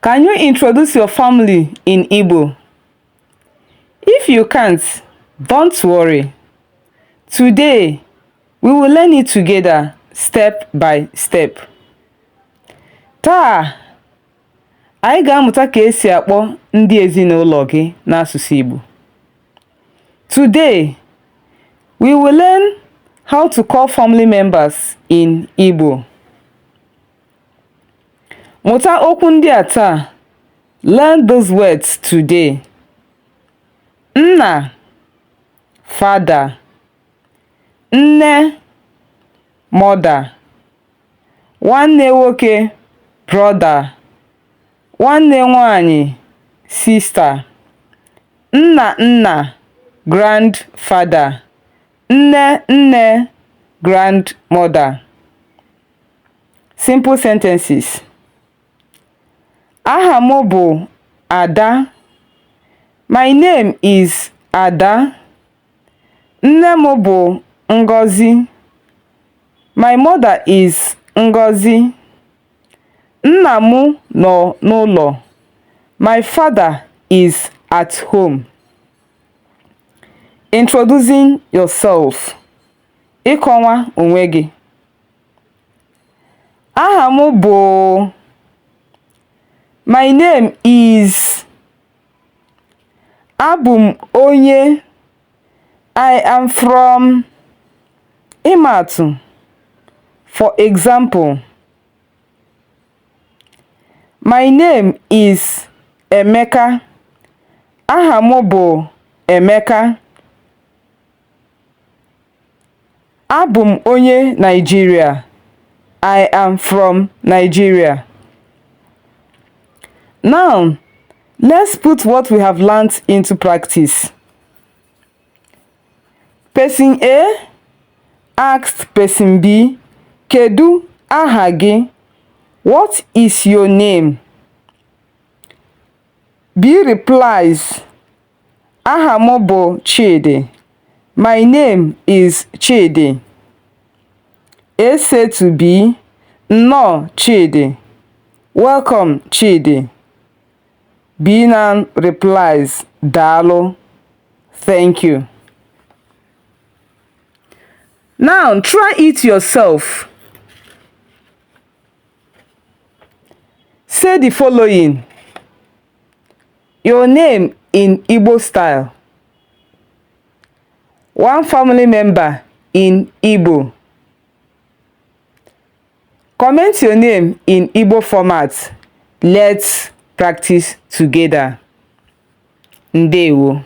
Can you introduce your family in Igbo? If you can't, don't worry. Today, we will learn it together step by step. Taa, anyị ga-amụta ka esi akpọ ndị ezinụlọ gị n'asụsụ Igbo. Today, we will learn how to call family members in Igbo. Mụta okwu ndị a taa. Learn these words today. Nna, father. Nne, mother. Nwanne nwoke, brother. Nwanne nwanyị, sister. Nna nna, grandfather. Nne nne, grandmother. Simple sentences. Aha m bụ Ada. My name is Ada. Nne m bụ Ngozi. My mother is Ngozi. Nna m nọ n'ụlọ. My father is at home. Introducing yourself. Ịkọwa onwe gị. Aha m bụ. My name is. Abụ m onye. I am from. Ịmaatụ. For example, my name is Emeka. Aha m bụ Emeka. Abụ m onye Naịjirịa. I am from Nigeria. Now, let's put what we have learnt into practice. Person A asked person B, Kedu aha gị? What is your name? B replies, Aha m bụ Chidi. My name is Chidi. A said to B, Nnọọ Chidi. Welcome Chidi. B now replies, Daalụ. Thank you. Now try it yourself. Say the following. Your name in Igbo style. One family member in Igbo. Comment your name in Igbo format. Let's practice together. Ndewo.